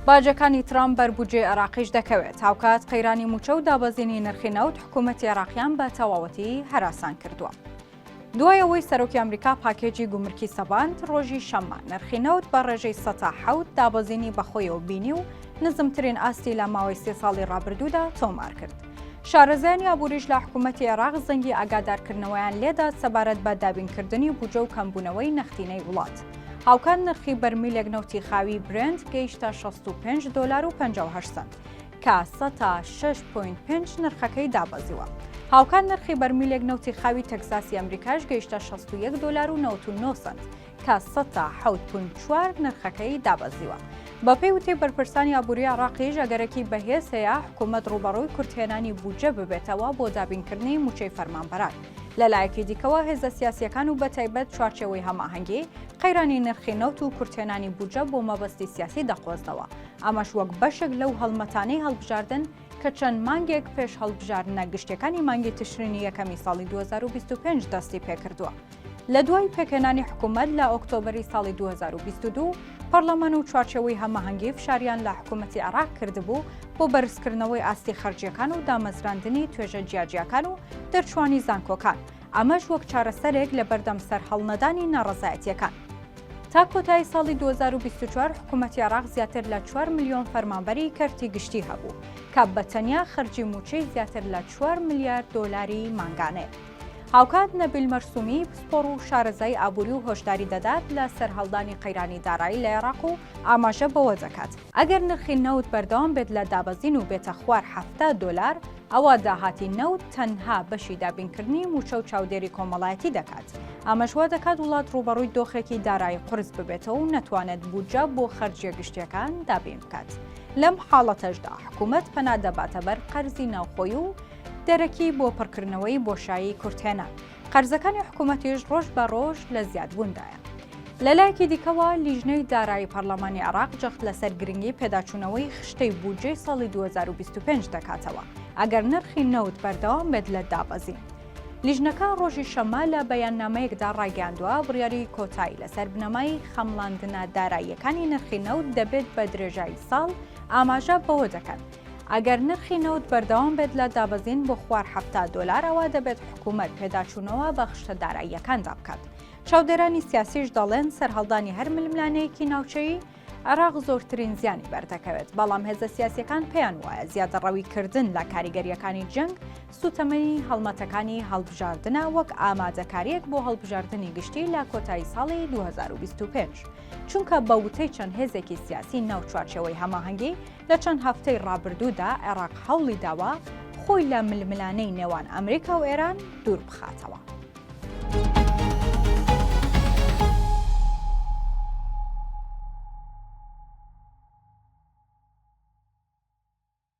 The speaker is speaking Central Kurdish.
باجەکانی ترامپ بەر بودجەی عێراقیش دەکەوێت، هاوکات قەیرانی مووچە و دابەزینی نرخی نەوت حکوومەتی عێراقیان بە تەواوەتی هەراسان کردووە. دوای ئەوەی سەرۆکی ئەمریکا پاکێجی گومرکی سەپاند، ڕۆژی شەممە نرخی نەوت بە ڕێژەی سەتا حەوت دابەزینی بەخۆیەوە بینی و نزمترین ئاستی لە ماوەی سێ ساڵی ڕابردوودا تۆمار کرد. شارەزایانی ئابووریش لە حکوومەتی عێراق زەنگی ئاگادارکردنەوەیان لێدا سەبارەت بە دابینکردنی بودجە و کەمبوونەوەی نەختینەی وڵات. هاوکات نرخی بەرمیلێک نەوتی خاوی برێنت گەیشتە 65 دۆلار و 58 سەنت کە سەتا 6.5 نرخەکەی دابەزیوە. هاوکات نرخی بەرمیلێک نەوتی خاوی تەکساسی ئەمریکاش گەیشتە 61 دۆلار و 99 سەنت کە سەتا 7.4 نرخەکەی دابەزیوە. بەپێی وتەی بەرپرسانی ئابووری عێراقیش ئەگەرێکی بەهێز هەیە حکوومەت ڕووبەڕووی کورتهێنانی بودجە ببێتەوە بۆ دابینکردنی مووچەی فەرمانبەران. لەلایەکی دیکەوە هێزە سیاسییەکان و بەتایبەت چوارچێوەی هەماهەنگی، قەیرانی نرخی نەوت و کورتهێنانی بودجە بۆ مەبەستی سیاسی دەقۆزنەوە، ئەمەش وەک بەشێک لەو هەڵمەتانەی هەڵبژاردن کە چەند مانگێک پێش هەڵبژاردنە گشتیەکانی مانگی تشرینی یەکەمی ساڵی 2025 دەستی پێکردووە. لە دوای پێکهێنانی حکوومەت لە ئۆکتۆبەری ساڵی 2022، پەرلەمان و چوارچێوەی هەماهەنگی فشاریان لە حکوومەتی عێراق کردبوو بۆ بەرزکردنەوەی ئاستی خەرجییەکان و دامەزراندنی توێژە جیاجیاکان و دەرچووانی زانکۆکان، ئەمەش وەک چارەسەرێک لەبەردەم سەرهەڵنەدانی ناڕەزایەتییەکان. تا کۆتایی ساڵی 2024 حکوومەتی عێراق زیاتر لە چوار ملیۆن فەرمانبەری کەرتی گشتی هەبوو، کە بە تەنیا خەرجی مووچەی زیاتر لە چوار ملیار دۆلاری مانگانەیە. هاوکات نەبیل مەرسومی، پسپۆڕ و شارەزای ئابووری و هۆشداری دەدات لە سەرهەڵدانی قەیرانی دارایی لە عێراق و ئاماژە بەوە دەکات، ئەگەر نرخی نەوت بەردەوام بێت لە دابەزین و بێتە خوار 70 دۆلار، ئەوا داهاتی نەوت تەنها بەشی دابینکردنی مووچە و چاودێری کۆمەڵایەتی دەکات، ئەمەش وا دەکات وڵات ڕووبەڕووی دۆخێکی دارایی قورس ببێتەوە و نەتوانێت بودجە بۆ خەرجییە گشتییەکان دابین بکات. لەم حاڵەتەشدا حکوومەت پەنا دەباتە بەر قەرزی ناوخۆی و دەرەکی بۆ پڕکردنەوەی بۆشایی کورتهێنان، قەرزەکانی حکوومەتیش ڕۆژ بە ڕۆژ لە زیادبووندایە. لەلایەکی دیکەوە، لیژنەی دارایی پەرلەمانی عێراق جەخت لەسەر گرنگی پێداچوونەوەی خشتەی بودجەی ساڵی 2025 دەکاتەوە، ئەگەر نرخی نەوت بەردەوام بێت لە دابەزین. لیژنەکە ڕۆژی شەممە لە بەیاننامەیەکدا ڕایگەیاندووە، بڕیاری کۆتایی لەسەر بنەمای خەمڵاندنە داراییەکانی نرخی نەوت دەبێت بە درێژایی ساڵ، ئاماژە بەوە دەکەن، ئەگەر نرخی نەوت بەردەوام بێت لە دابەزین بۆ خوار 70 دۆلار ئەوا دەبێت حکوومەت پێداچوونەوە بە خشتە داراییەکاندا بکات. چاودێرانی سیاسیش دەڵێن سەرهەڵدانی هەر ململانێیەکی ناوچەیی، عێراق زۆرترین زیانی بەردەکەوێت، بەڵام هێزە سیاسیەکان پێیان وایە زیادەڕەویکردن لە کاریگەرییەکانی جەنگ سوتەمەنی هەڵمەتەکانی هەڵبژاردنە وەک ئامادەکارییەک بۆ هەڵبژاردنی گشتی لە کۆتایی ساڵی 2025. چونکە بە وتەی چەند هێزێکی سیاسی ناو چوارچێوەی هەماهەنگی لە چەند هەفتەی ڕابردوودا عێراق هەوڵی داوە خۆی لە ململانێی نێوان ئەمریکا و ئێران دوور بخاتەوە.